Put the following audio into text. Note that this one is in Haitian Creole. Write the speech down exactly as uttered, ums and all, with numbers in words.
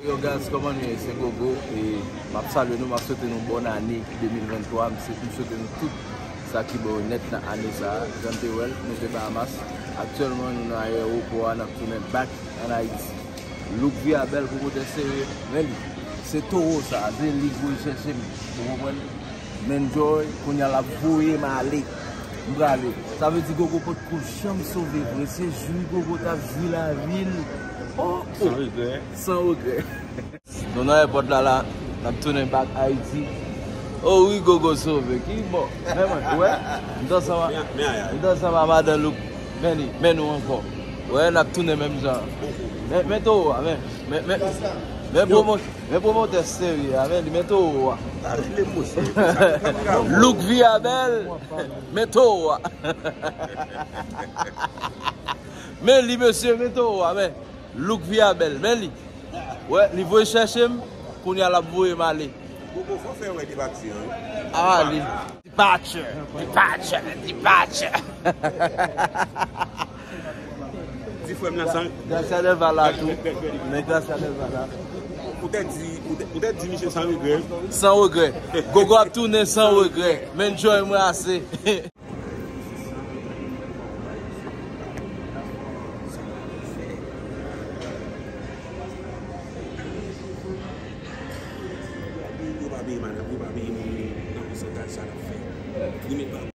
Yo guys, kòman nou ye? Se Gogo e m ap salye nou, m ap swete nou bòn ane de mil venntwa. M se- m swete nou tout sa ki bon nèt nan ane sa a. Jan n te wè l, nou te Bahamas. Aktyèlman, nou nan ayewopò a, n ap tounen back ann Ayiti. Look Viabel, pwomotè serye, men li. Se towo sa a, se li k voye chèche m. Ou konprann? M enjoy, kounye a l ap voye m ale. M prale. Sa vle di Gogo potko janm sove vre. Se jwi Gogo t ap jwi lavi l. Oh, oh. San regrè. San regrè. Nou nan èpòt la la, n ap tounen back Ayiti. Oh wi, Gogo sove. Ki bon. Men mwen, ou wè? M t ansanm a, m t ansanm a madan Louk. Men li, men nou ankò. Ou wè, n ap tounen menm jan. Men, men towo a, men. Men, men, men pwomo-, men pwomotè serye a, men li, men towo a. Look Viabel, men towo a. Men li, mesye, men towo a, men. Look Viabel, men li. Wè, li voye chèche m, kounye a l ap voye m ale. Gogo, fò fè wè depati an, wi. A, li. Departure, departure, departure. Di frè m nan san. Gracia Delva la tou. Men Gracia Delva la. Ou te di, ou te, ou te di misye san regrè. San regrè. Gogo ap tounen san regrè. Men enjoy mwen ase. Yo pa peye madanm, yo pa peye moun nan pousantaj sa l ap fè. Li met pa